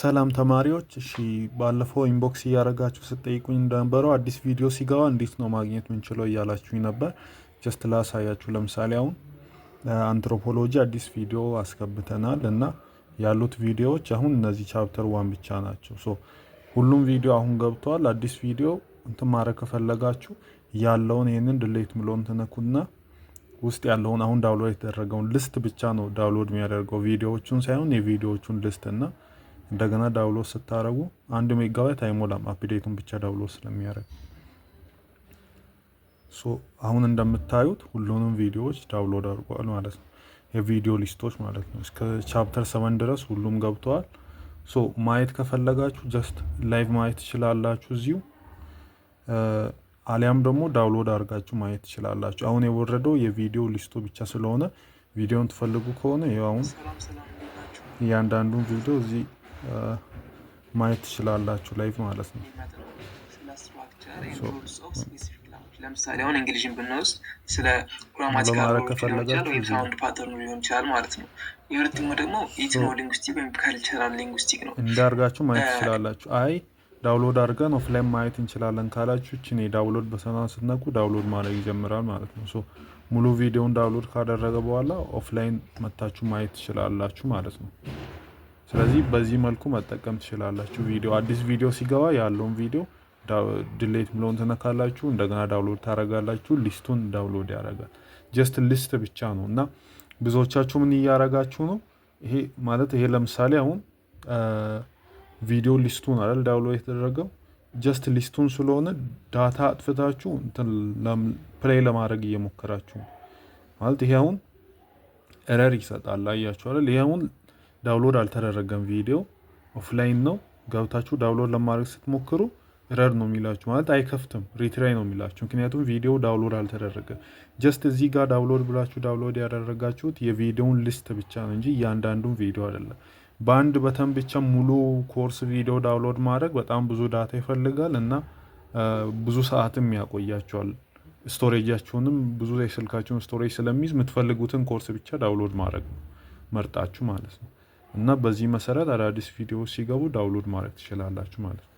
ሰላም ተማሪዎች፣ እሺ ባለፈው inbox እያደረጋችሁ ስትጠይቁኝ እንደነበረው አዲስ ቪዲዮ ሲገባ እንዴት ነው ማግኘት የምንችለው እያላችሁኝ ነበር። Just ላሳያችሁ። ለምሳሌ አሁን አንትሮፖሎጂ አዲስ ቪዲዮ አስገብተናል እና ያሉት ቪዲዮዎች አሁን እነዚህ chapter 1 ብቻ ናቸው። So ሁሉም ቪዲዮ አሁን ገብተዋል። አዲስ ቪዲዮ እንትን ማድረግ ከፈለጋችሁ ያለውን ይህንን delete ምለውን ትነኩና ውስጥ ያለውን አሁን download የተደረገውን list ብቻ ነው download የሚያደርገው፣ ቪዲዮዎቹን ሳይሆን የቪዲዮዎቹን list። እና እንደገና download ስታደርጉ 1 ሜጋባይት አይሞላም፣ update ኡን ብቻ download ስለሚያደርግ። So አሁን እንደምታዩት ሁሉንም ቪዲዮዎች download አድርጓል ማለት ነው። የቪዲዮ list ኦች ማለት ነው። እስከ chapter 7 ድረስ ሁሉም ገብተዋል። So ማየት ከፈለጋችሁ just live ማየት ትችላላችሁ እዚሁ፣ አሊያም ደግሞ download አድርጋችሁ ማየት ትችላላችሁ። አሁን የወረደው የቪዲዮ list ኡ ብቻ ስለሆነ ቪዲዮን ትፈልጉ ከሆነ ይኸው አሁን እያንዳንዱን ቪዲዮ እዚህ ማየት ትችላላችሁ live ማለት ነው። ለምሳሌ አሁን እንግሊዝን ብንወስድ ስለ grammatical ለማድረግ role ሊሆን ይችላል ከፈለጋችሁ ወይም እዚህ sound pattern ኡ ሊሆን ይችላል ማለት ነው። የሁለተኛው ደግሞ ethno linguistic ወይም cultural linguistic ነው። እንዳርጋችሁ ማየት ትችላላችሁ። አይ download አድርገን offline ማየት እንችላለን ካላችሁ እችን የ download button ኗን ስትነኩ download ማድረግ ይጀምራል ማለት ነው። So ሙሉ ቪዲዮውን download ካደረገ በኋላ offline መታችሁ ማየት ትችላላችሁ ማለት ነው። ስለዚህ በዚህ መልኩ መጠቀም ትችላላችሁ። ቪዲዮ አዲስ ቪዲዮ ሲገባ ያለውን ቪዲዮ delete ምለውን ትነካላችሁ፣ እንደገና download ታደርጋላችሁ። List ኡን download ያደርጋል። Just list ብቻ ነው። እና ብዙዎቻችሁ ምን እያደረጋችሁ ነው? ይሄ ማለት ይሄ ለምሳሌ አሁን ቪዲዮ list ኡን አይደል download የተደረገው? Just list ኡን ስለሆነ data አጥፍታችሁ እንትን play ለማድረግ እየሞከራችሁ ነው። ማለት ይሄ አሁን error ይሰጣል። አያችሁ አይደል? ይሄ አሁን download አልተደረገም፣ ቪዲዮ offline ነው። ገብታችሁ download ለማድረግ ስትሞክሩ error ነው የሚላችሁ፣ ማለት አይከፍትም፣ retry ነው የሚላችሁ። ምክንያቱም ቪዲዮ download አልተደረገም። Just እዚህ ጋር download ብላችሁ download ያደረጋችሁት የቪዲዮውን list ብቻ ነው እንጂ እያንዳንዱን ቪዲዮ አይደለም። በአንድ button ብቻ ሙሉ ኮርስ ቪዲዮ download ማድረግ በጣም ብዙ data ይፈልጋል እና ብዙ ሰዓትም ያቆያችኋል። Storage ኣችሁንም፣ ብዙ የስልካችሁን storage ስለሚይዝ የምትፈልጉትን ኮርስ ብቻ download ማድረግ ነው መርጣችሁ ማለት ነው። እና በዚህ መሰረት አዳዲስ ቪዲዮ ሲገቡ download ማድረግ ትችላላችሁ ማለት ነው።